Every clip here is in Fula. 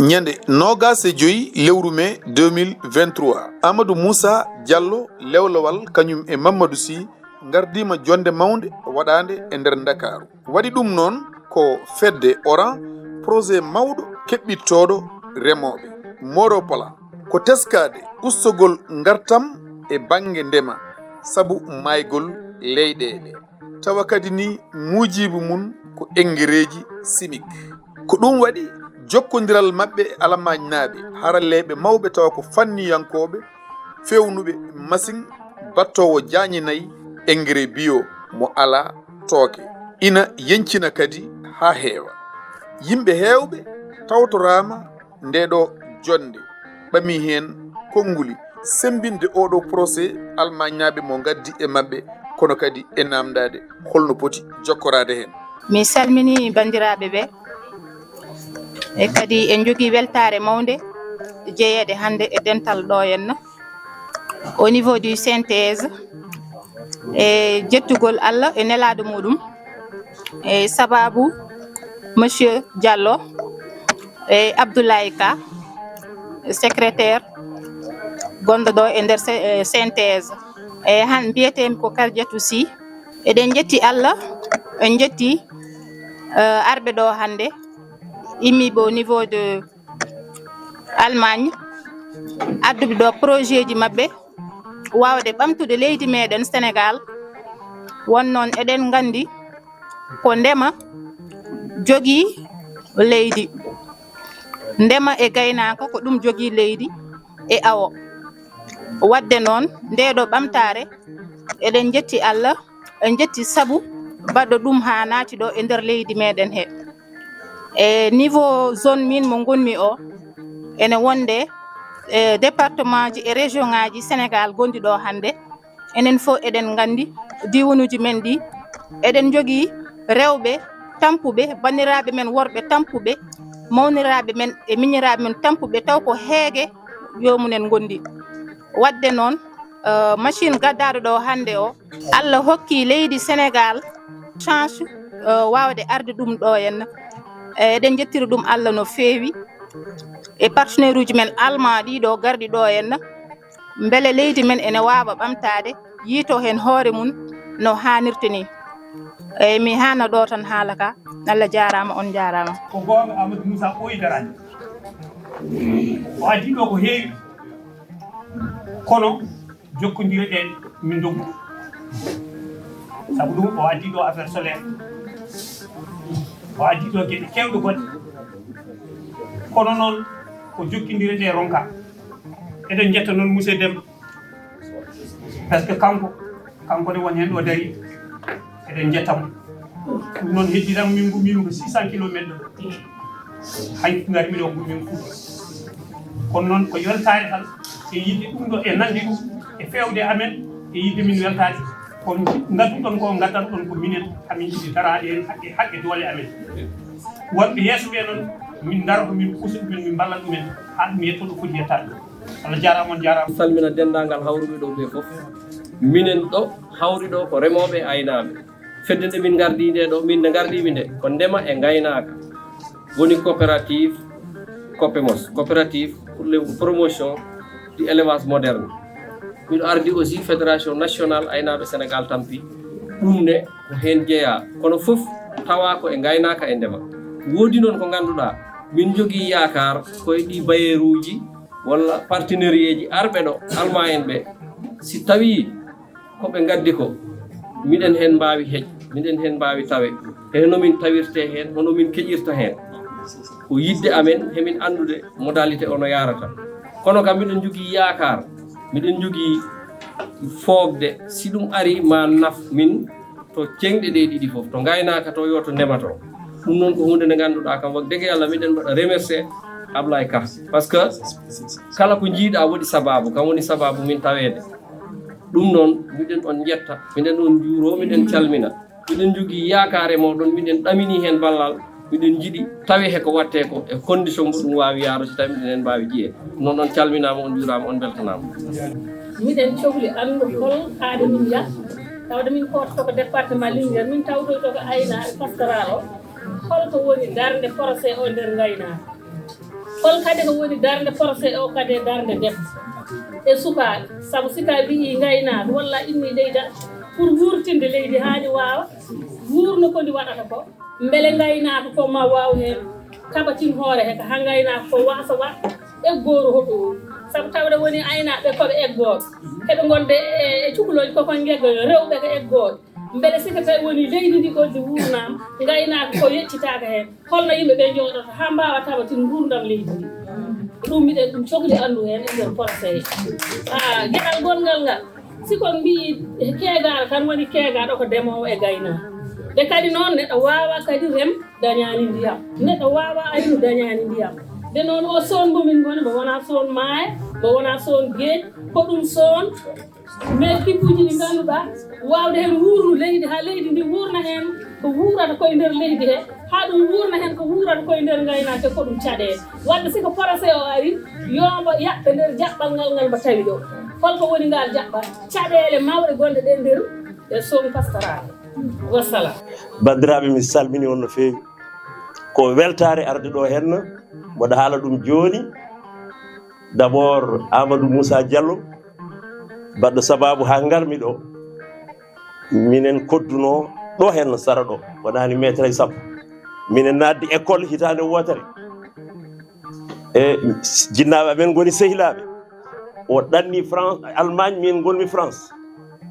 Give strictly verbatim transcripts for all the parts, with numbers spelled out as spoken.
Ñande noogas e joy lewru mee deux mille vingt-trois, Amadou Moussa Diallo Lewlawal kañum e Mamadou Sy ngardiima jonnde mawnde waɗaande e nder Ndakaaru. Waɗi ɗum noon ko fedde Oran, projet mawɗo keɓɓittooɗo remooɓe. Moro Plan ko teskaade ustogol ngartam e bannge ndema sabu maaygol leyɗeele, tawa kadi ni muujiibu mum ko engereeji simik. Ko ɗum waɗi jokkondiral maɓɓe e Almaañnaaɓe, haralleeɓe mawɓe tawa ko fanniyankooɓe feewnuɓe masiŋ battoowo jaañe nayi engrais bio mo alaa tooke. Ina yeñcina kadi haa heewa. Yimɓe heewɓe tawtoraama ndee ɗoo jonnde, ɓamii heen konnguli semmbinde oo ɗoo procès Almaañnaaɓe mo ngaddi e maɓɓe, kono kadi e naamndaade holno poti jokkoraade heen. Mi salminii banndiraaɓe ɓe, e kadi en njogii weltaare mawnde jeyeede hannde e dental ɗo henna, au niveau du synthèse, e jettugol Allah e nelaaɗo muɗum, e sababu Monsieur Diallo e Abdoulaye Ka, secrétaire gonɗo ɗo e nder se-, e synthèse. E han mbiyeteemi ko Kardiatou Sy. Eɗen njetti Allah, en njetti, eh, arɓe ɗo hannde, immiiɓe au niveau de Allemagne, adduɓe ɗo projet ji maɓɓe, waawde ɓamtude leydi meɗen Sénégal. Won noon eɗen nganndi ko ndema jogii leydi. Ndema e gaynaaka ko ɗum jogii leydi e awo. Waɗde noon, ndee ɗo ɓamtaare, eɗen njetti Allah, en njetti sabu baɗɗo ɗum haa naati ɗo e nder leydi meɗen he. E niveau zone min mo ngonmi o, ene wonde e département ji e région ngaji Sénégal gonɗi ɗo hannde. Enen fof eɗen nganndi diiwanuuji men ɗi, eɗen njogii rewɓe tampuɓe, banndiraaɓe men worɓe tampuɓe, mawniraaɓe men e miñiraaɓe men tampuɓe, taw ko heege yoomumen ngonndi. Waɗde noon, eh, machine gaddaaɗo ɗo hannde o, Allah hokki leydi Sénégal chance, eh, waawde arde ɗum ɗo henna. Eh, eɗen njettira ɗum Allah no feewi. E partenaire uji men Allemand ɗiɗo garɗi ɗo henna, mbele leydi men ene waawa ɓamtaade, yiyto heen hoore mum no haanirta ni. Eeyi, mi haana ɗo tan haala ka. Allah jaaraama, on njaaraama. Ko goonga, Amadou Moussa ɓooyi daraade. O addi ɗo ko heewi. Kono jokkondire ɗe min ndoggu. Sabu ɗum o addi ɗo affaire solaire. O addi ɗo geɗe keewɗe goɗɗe. Kono noon ko jokkondire ɗe ronka. Eɗen njetta noon monsieur Deme. Parce que kanko, kanko ne woni heen ɗo dari. Eɗen njetta mo. Ɗum noon heddiran min ngu min ko six cent kilomètres. Hay ngari miɗo ngu min Fuuta. Kono noon ko weltaare tan e yiɗde ɗum ɗo e nande ɗum e feewde amen e yiɗde min weltaade. Ko ngadduɗon ko ngaddanɗon ko minen amin yiɗi daraade heen haqqe, haqqe doole amen. Wonɓe yeeso ɓe noon min ndara ko min pusa ɗumen, min mballa ɗumen haa ɗum yetto ɗo foti yettaade. Allah jaaraama, on jaaraama. Salmina denndaangal hawruɓe ɗo ɓe fof. Minen ɗo hawri ɗo ko remooɓe e aynaaɓe. Fedde nde min ngardi nde ɗo, min nde ngardiimi nde, ko ndema e ngaynaaka. Woni coopérative COPEMOS, coopérative pour la promotion du élevage moderne. Miɗo ardi aussi Fédération Nationale Aynaaɓe Sénégal tampi. Ɗum ne ko heen jeyaa. Kono fof tawa ko e ngaynaaka e ndema. Woodi noon ko ngannduɗaa, min njogii yaakaar ko e ɗi bayeeruuji walla partenairieji arɓe ɗo, Almaa en ɓe. Si tawii ko ɓe ngaddi ko, miɗen heen mbaawi heƴ, miɗen heen mbaawi tawe. E hono min tawirte heen, hono min keƴirta heen. Ko yiɗde amen, hemin anndude modalité o no yaarata. Kono kam miɗen njogii yaakaar, miɗen njogii foogde, si ɗum ari ma naf min to ceŋɗe ɗe ɗiɗi fof, to ngaynaaka to, yo to ndema to. Ɗum noon ko huunde nde ngannduɗaa kam, wax dëgg Yàlla, miɗen mbaɗa remercier Ablaye Ka. Parce que kala ko njiiɗaa waɗi sabaabu, kam woni sabaabu min taweede. Ɗum noon, miɗen on njetta, miɗen on njuuroo, miɗen calmina. Miɗen njogii yaakaare mooɗon, miɗen ɗaminii heen ballal, miɗen njiɗi tawe he ko waɗtee ko e condition mo ɗum waawi yaaro, si tawi miɗen heen mbaawi jiyee. Ɗum noon, on calminaama, on njuuraama, on mbeltanaama. Miɗen cohli anndude hol aade min yah, tawde min koototo ko département Linguère, min tawtoyto ko aynaaɓe pastoral o. Holko woni darnde procès o nder ngaynaaka? Hol kadi ko woni darnde procès o kadi e darnde debbo e sukaaɓe? Sabu si ka wi'i ngaynaaka walla inni leydi pour wurtinde leydi haa ndi waawa wuurno ko ndi waɗata ko. Mbele ngaynaaka ko ma waaw heen tabatin hoore he ka haa ngaynaaka ko waasa waɗ eggooru hoɗo o. Sabu tawde woni aynaaɓe ko ɓe eggooɓe. Heɓe ngonde e, e cukalooji ko kon ngegga rewɓe ko eggooɓe. Mbele sika tawi woni leydi ndi gonɗi wuurnaama, ngaynaaka ko yeccitaaka heen. Holno yimɓe ɓe njooɗoto haa mbaawa tabatin nguurndam leydi ndi? Ɗum miɗen ɗum cokli anndu heen e nder procès. Ah, geɗal gonngal ngal, si kon mbiyi keegaɗo tan woni keegaɗo ko demoowo e gaynaako. De kadi noon neɗɗo waawa kadi rem dañaani ndiyam. Neɗɗo waawa aynu dañaani ndiyam. De noon o soon mbo min ngoni, mbo wonaa soon maayo, mbo wonaa soon geej, ko ɗum soon mais kibuuji ɗi ngannduɗaa waawde heen wuurnu leydi haa leydi ndi wuurna heen ko wuurata koye nder leydi he, haa ɗum wuurna heen ko wuurata koye nder ngaynaake ko ɗum caɗeele. Wadde si ko procès o ari, yo mbo yaɓɓe nder jaɓɓal ngal ngal mbo tawi ɗo. Holko woni ngal jaɓɓal? Caɗeele mawɗe gonɗe ɗe nder e somi pastoral. Wassalam. Banndiraaɓe, mi salmini on no feewi. Ko weltaare arde ɗo henna, mboɗo haala ɗum jooni. D'abord, Amadou Moussa Diallo, baɗɗo sababu haa ngarmi ɗo. Minen koddunoo ɗo henna sara ɗo, wonani meetre e sappo. Minen naatdi école hitaande wootere. E jinnaaɓe amen ngoni sehilaaɓe. O ɗanni France, Allemagne, min ngonmi France.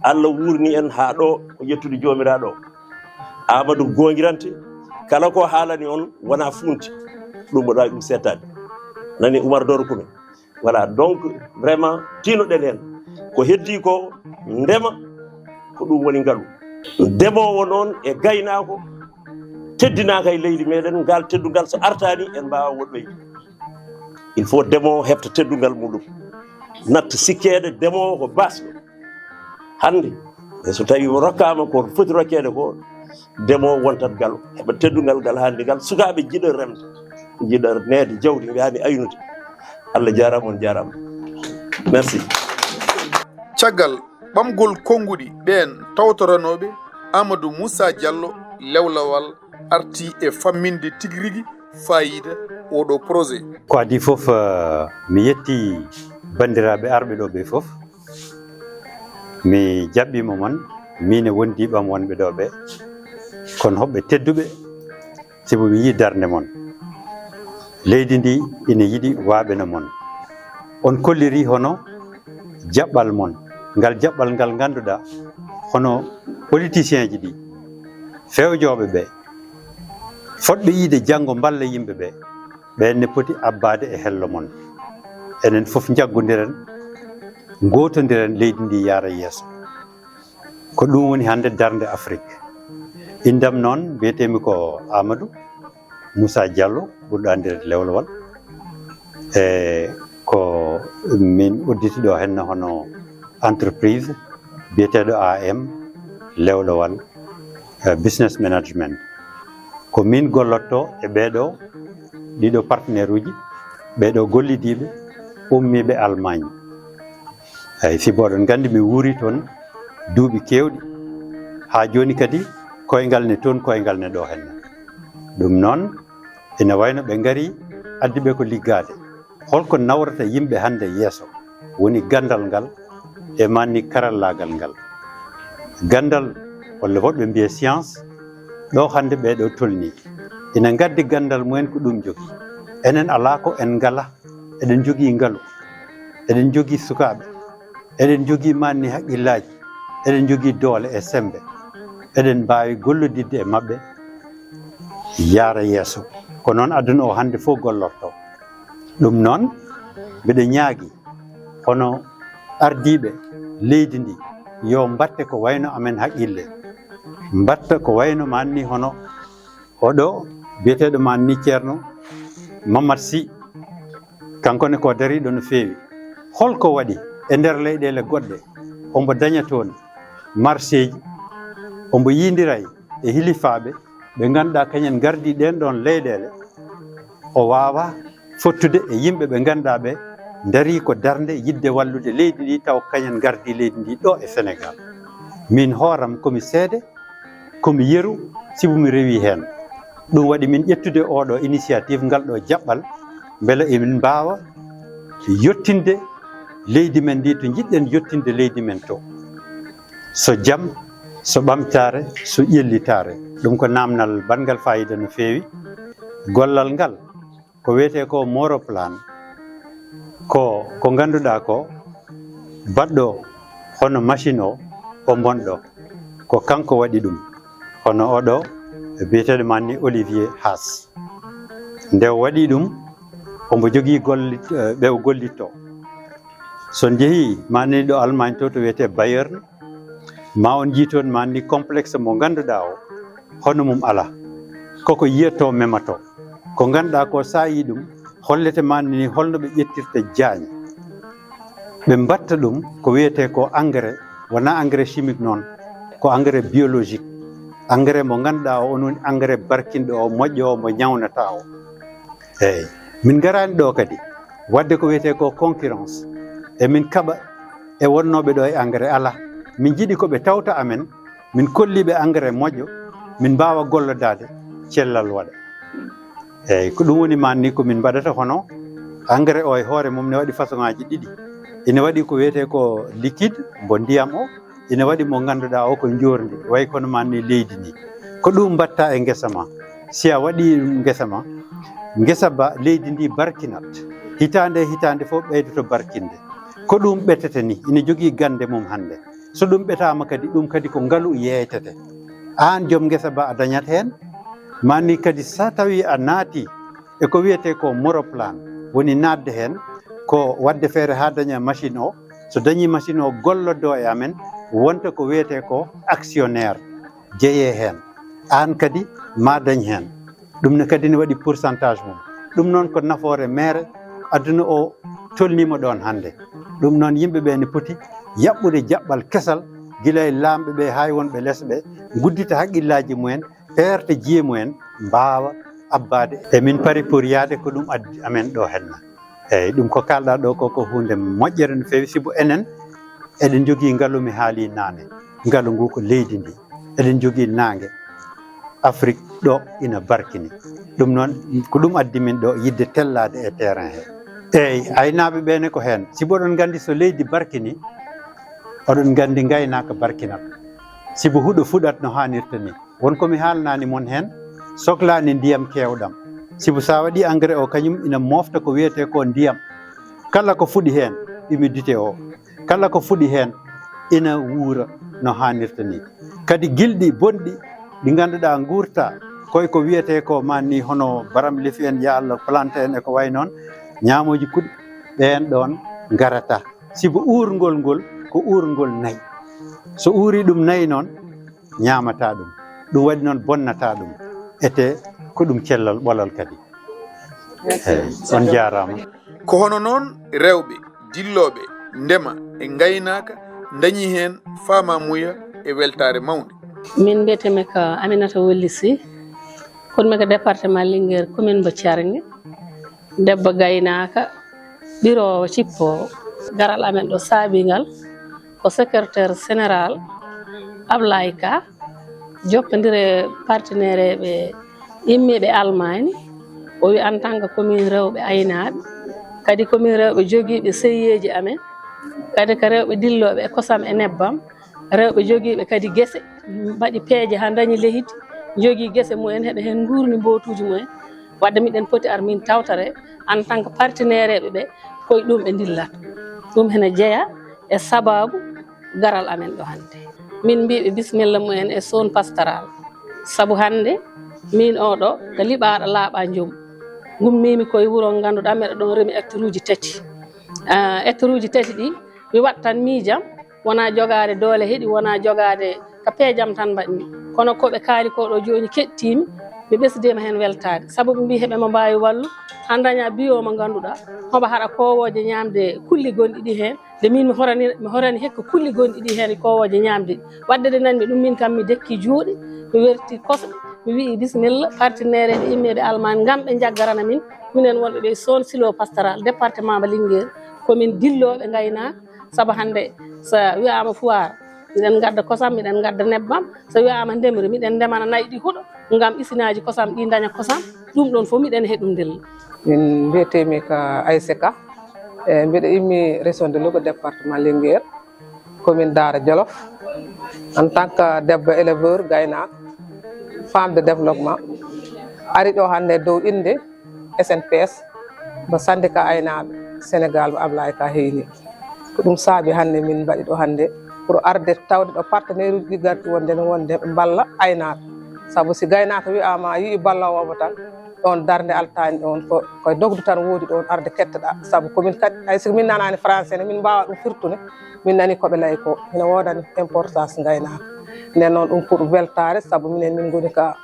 Allah wuurni en haa ɗo, ko yettude Joomiraaɗo o. Amadou Goongirante, kala ko haalani on wona fuunti. Ɗum mboɗo waawi ɗum seettaade. Nani Oumar Doro Kumi. Voilà, donc vraiment tiinoɗen heen. Ko heddii ko ndema, ko ɗum woni ngalu. Ndemoowo noon e gaynaako teddinaaka e leydi meɗen, ngal teddungal so artaani en mbaawa woɗɗoyde. Il faut ndemoowo heɓta teddungal muɗum. Natta sikkeede ndemoowo ko baasɗo. Hannde, e so tawii o rokkaama ko foti rokkeede ko, ndemoowo wontat ngal, heɓa teddungal ngal hannde ngal. Sukaaɓe njiɗa remde, njiɗa neede jawdi, mbiyaani aynude. Allah jaaraama, on jaaraama. Merci. Caggal ɓamgol konnguɗi ɓeen tawtoranooɓe, Amadou Moussa Diallo Lewlawal arti e famminde tigi rigi faayiida oɗo projet. Ko adii fof, eh, mi yetti banndiraaɓe arɓe ɗo ɓe fof. Mi jaɓɓiima mon, miin e wondiiɓe am wonɓe ɗo ɓe. Kono hoɓɓe tedduɓe, sibu mi yii darnde mon. Leydi ndi ina yiɗi waaɓe no mon. On kolliri hono jaɓɓal mon. Ngal jaɓɓal ngal ngannduɗaa, hono politicienji ɗi, fewjooɓe ɓe, fotɓe yiide janngo mballa yimɓe ɓe, ɓeen ne poti abbaade e hello mon. Enen fof njaggondiren, ngootondiren, leydi ndi yaara yeeso. Ko ɗum woni hannde darnde Afrik. Inndam noon, mbiyetee-mi ko Amadou Moussa Diallo, ɓurɗo anndirede Lewlawal. E ko min udditi ɗo henna hono entreprise biyeteeɗo A M Lewlawal, eh, Business Management. Ko min gollotto e ɓeeɗo ɗiɗo partenaire uji, ɓeeɗo gollidiiɓe ummiiɓe Allemagne. Eyi, sibu oɗon nganndi mi wuuri toon duuɓi keewɗi, haa jooni kadi koyngal ne toon, koyngal ne ɗo henna. Ɗum noon, ina wayno ɓe ngari, addi ɓe ko liggaade. Holko nawrata yimɓe hannde yeeso? Woni ganndal ngal e manni karallaagal ngal. Ganndal, walla woɗɓe mbiya science, ɗo hannde ɓeeɗo tolni. Ina ngaddi ganndal mumen ko ɗum jogii. Enen alaa ko en ngala. Eɗen njogii ngalu. Eɗen njogii sukaaɓe. Eɗen njogii manni haqqillaaji. Eɗen njogii doole e semmbe. Eɗen mbaawi gollodidde e maɓɓe, yaara yeeso. Ko noon aduna o hannde fof gollorto. Ɗum noon, mbiɗa ñaagi hono ardiiɓe leydi ndi, yo mbatte ko wayno amen haqqille. Mbatta ko wayno manni hono oɗo biyeteeɗo manni Ceerno Mamat Sy. Kanko ne ko dariiɗo no feewi. Holko waɗi e nder leyɗeele goɗɗe, ombo daña toon marseeji, ombo yindiray e hilifaaɓe ɓe ngannduɗaa kañen ngardii ɗeen ɗoon leyɗeele, o waawa fottude e yimɓe ɓe ngannduɗaa ɓe ndarii ko darnde yiɗde wallude leydi ndi, taw kañen ngardii leydi ndi ɗo e Senegaal. Miin hooram ko mi seede, ko mi yeru, sibu mi rewii heen. Ɗum waɗi min ƴettude oɗo initiative, ngal ɗo jaɓɓal, mbele emin mbaawa yottinde leydi men ndi to njiɗɗen yottinde leydi men to. So jam, so ɓamtaare, so ƴellitaare. Ɗum ko naamnal baɗngal faayiida no feewi. Gollal ngal, ko wiyetee ko Moroplan, ko, ko ngannduɗaa ko baɗɗo hono machine o, o bonɗo, ko kanko waɗi ɗum. Hono oɗo biyeteeɗo maa ni Olivier Haas. Nde o waɗi ɗum, omo jogii gollit-, eh, ɓe o gollitto. So njehii maa ni ɗo Allemagne to, to wiyetee Bayern, ma on njii toon maa ni complexe mo ngannduɗaa o, hono mum alaa. Koko yiyatoo, mematoo. Ko ngannduɗaa ko, so a yii ɗum, hollete maa ni holno ɓe ƴettirta jaañ. Ɓe mbaɗta ɗum ko wiyetee ko engrais, wonaa engrais chimique noon, ko engrais biologique. Engrais mo ngannduɗaa o, on woni engrais barkinɗo o, moƴƴo o, mo ñawnata o. Eeyi, min ngaraani ɗo kadi waɗde ko wiyetee ko concurrence. Emin kaɓa e wonnooɓe ɗo e engrais alaa. Min njiɗi ko ɓe tawta amen, min kolli ɓe engrais moƴƴo, min mbaawa gollodaade, cellal waɗa. Eeyi, ko ɗum woni maan ni ko min mbaɗata, hono engrais o e hoore mum ne waɗi façon ŋaaji ɗiɗi. Ina waɗi ko wiyetee ko liquide, mbo ndiyam o, ina waɗi mo ngannduɗaa o ko njoorndi, wayi kono maan ni leydi ni. Ko ɗum mbaɗta e ngesa ma. Si a waɗi ngesa ma, ngesa ba leydi ndi barkinat. Hitaande e hitaande fof ɓeydoto barkinde. Ko ɗum ɓetete ni, ina jogii gannde mum hannde. So ɗum ɓetaama kadi, ɗum kadi ko ngalu yeeytete. Aan joom ngesa ba a dañat heen, maa ni kadi so tawii a naati e ko wiyetee ko Moroplan, woni naatde heen, ko waɗde feere haa daña machine o. So dañii machine o, gollodoo e amen, wonta ko wiyetee ko actionnaire, jeyee heen. Aan kadi ma dañ heen. Ɗum ne kadi ne waɗi pourcentage mum. Ɗum noon ko nafoore meere, aduna o tolniima ɗoon hannde. Ɗum noon yimɓe ɓe ne poti yaɓɓude jaɓɓal kesal, gila e laamɓe ɓe haa e wonɓe les ɓe, nguddita haqqillaaji mumen, peerta jiye mumen, mbaawa abbaade. Emin pari pour yahde ko ɗum addi amen ɗo henna. Eeyi, ɗum ko kaalɗaa ɗo ko, ko huunde moƴƴere no feewi, sibu enen eɗen njogii ngalu, mi haalii naane. Ngalu ngu ko leydi ndi. Eɗen njogii naange. Afrik ɗo ina barkini. Ɗum noon, ko ɗum addi min ɗo yiɗde tellaade e terrain he. Eeyi, aynaaɓe ɓe ne ko heen. Sibu oɗon nganndi so leydi barkini, oɗon nganndi ngaynaaka barkinat. Sibu huɗo fuɗat no haanirta ni. Won ko mi haalnaani mon heen, soklaani ndiyam keewɗam. Sibu so a waɗii engrais o, kañum ina moofta ko wiyetee ko ndiyam. Kala ko fuɗi heen, humidité o, kala ko fuɗi heen, ina wuura no haanirta ni. Kadi gilɗi bonɗi ɗi ngannduɗaa nguurta, koye ko wiyetee ko maan ni hono baram lefi en, ya Allah, plante en e ko wayi noon, ñaamooji kuɗi, ɓeen ɗoon ngarata. Sibu uurngol ngol ko uurngol nayi. So uurii ɗum nayi noon, ñaamataa ɗum. Ɗum waɗi noon bonnataa ɗum. Etee ko ɗum cellal ɓolal kadi. Eeyi, on njaaraama. Ko hono noon rewɓe dillooɓe ndema e ngaynaaka ndañi heen faamaamuya e weltaare mawnde. Min mbiyetee-mi ko Aminata Wolli Sy, koɗmi ko département Linguère, commune mbo Thiargné, debbo gaynaaka, ɓiroowo cippoowo. Garal amen ɗo saabii ngal ko secrétaire général Ablaye Ka, jokkondire partenaire ɓe immiiɓe Allemagne, o wi en tant que commune rewɓe aynaaɓe, kadi commune rewɓe jogiiɓe sehiyeeji amen, kadi ko rewɓe dillooɓe e kosam e nebbam, rewɓe jogiiɓe kadi gese, mbaɗi peeje haa ndañi lehdi, njogii gese mumen, heɓe heen nguurni mbootuuji mumen. Wadde miɗen poti ar min tawtore en tant que partenaire ɓe, ko e ɗum ɓe ndillata. Ɗum hene jeya e sababu garal amen ɗo hannde. Min mbiiɓe bismilla mumen e zone pastorale. Sabu hannde min oɗo ko liɓaaɗo laaɓa joom. Ngummiimi ko e wuro ngannduɗaa mbeɗa ɗon remi hectare uji tati. Ah, hectare uji tati ɗi mi wattan miijam, wonaa jogaade doole heɗi, wonaa jogaade ka peejam tan mbaɗmi. Kono ko ɓe kaali ko ɗo jooni keɗtiimi, mi ɓesdiima heen weltaade. Sabu ɓe mbii heɓe mo mbaawi wallu, haa ndaña bio mo ngannduɗaa, hoɓa haɗa koowooje ñaamde kulli gonɗi ɗi heen. Nde min mi horani, mi horani hikka kulli gonɗi ɗi heen e koowooje ñaamde ɗi. Wadde nde nanmi ɗum, min kam mi dekki juuɗe, mi werti kosɗe, mi wi'i bismilla, partenaire ɓe immiiɓe Allemagne ngam ɓe njaggarana min, minen wonɓe ɓe zone silo pastoral, département mo Linguère, ko min dillooɓe ngaynaaka, sabu hannde so wi'aama foire, Miɗen ngadda kosam, miɗen ngadda nebbam. So wiyaama ndemri, miɗen ndemana nayi ɗi huɗo ngam isinaaji kosam ɗi ndaña kosam. Ɗum ɗoon fof miɗen he ɗum ndilla. Min mbiyetee-mi ko Aïssa Ka. E, mbiɗo immi région de Louga, département Linguère, commune Daara Jolof. En tant que debbo éleveur, gaynaako, femme de développement, ari ɗo hannde dow innde S N P S, mo syndicat aynaaɓe Sénégal mo Ablaye Ka heyni. Ko ɗum saabi hannde min mbaɗi ɗo hannde pour arde tawde ɗo partenaire uji ɗi garɗi wonde no wonde ɓe mballa aynaaɓe. Sabu si gaynaako wiyaama a yii balloowo mo tan, ɗoon darnde altaani ɗoon, ko koye dogdu tan woodi ɗoon arde kettoɗaa. Sabu ko min kadi, hay so min nanaani français ne, min mbaawa ɗum firtude. Min nani ko ɓe layi ko, ina woodani importance ngaynaaka. Nden noon ɗum ko ɗum weltaare, sabu minen min ngoni ka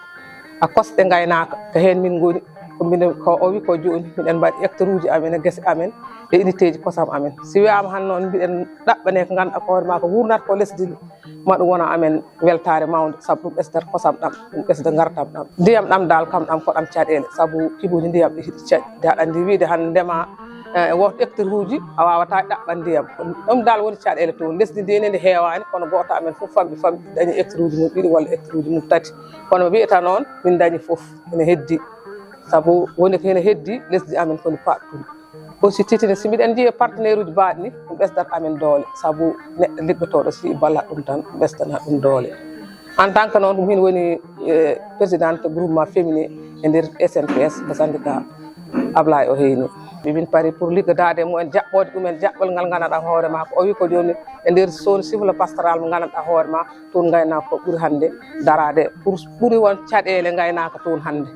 a kosɗe ngaynaaka, ko heen min ngoni. Ko minen, ko o wi ko jooni, miɗen mbaɗi hectare uji amen e gese amen e unité ji kosam amen. Si wiyaama han noon mbiɗen ɗaɓɓane ko ngannduɗaa ko hoore maa ko wuurnata ko lesdi ndi, ma ɗum wona amen weltaare mawnde, sabu ɗum ɓesdat kosam ɗam, ɗum ɓesda ngartam ɗam. Ndiyam ɗam daal kam ɗam ko ɗam caɗeele, sabu kibuuji ndiyam ɗi hiɗi caɗi. Nde aɗa anndi wiyde han ndema, eh, e woto hectare uji, a waawataa ɗaɓɓan ndiyam. Ɗum daal woni caɗeele toon. Lesdi ndi ne ndi heewaani, kono gooto amen fof famɗi, famɗi dañi hectare uji mum ɗiɗi walla hectare uji mum tati. Kono mi wiyata noon, min dañi fof, ene heddi. Sabu woni ko ene heddi, lesdi amen koni paɗɗum. Aussi titine, si mbiɗen njiya partenaire uji baaɗi ni, ɗum ɓesdat amen doole, sabu neɗɗo liggotooɗo si ballat ɗum tan, ɗum ɓesdana ɗum doole. En tant que noon, min woni, eh, présidente groupement féminin e nder S N P S, ko syndicat Ablaye o heyni. Min pari pour liggodaade e mumen, jaɓɓoode ɗumen jaɓɓol ngal nganndanɗaa hoore maa ko o wi ko jooni e nder zone sylvo-pastoral mo nganndanɗaa hoore maa, toon ngaynaaka ko ɓuri hannde daraade pour ɓuri won caɗeele ngaynaaka toon hannde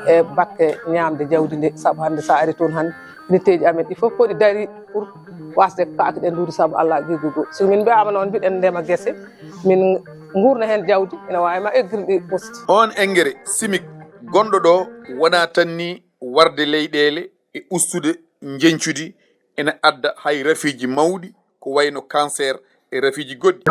e batte ñaamde jawdi ndi, sabu hannde so a ari toon hannde, unité ji amen ɗi fof ko ɗi darii pour waasde kaake ɗen duude sabu Allah giggugol. So min mbiyaama noon mbiɗen ndema gese, min nguurna heen jawdi, ina waawi ma eggirɗi poste. On engrais chimique gonɗo ɗo wonaa tan ni warde leyɗeele e ustude njeñcudi, ene adda hay rafiiji mawɗi ko wayno cancer e rafiiji goɗɗi.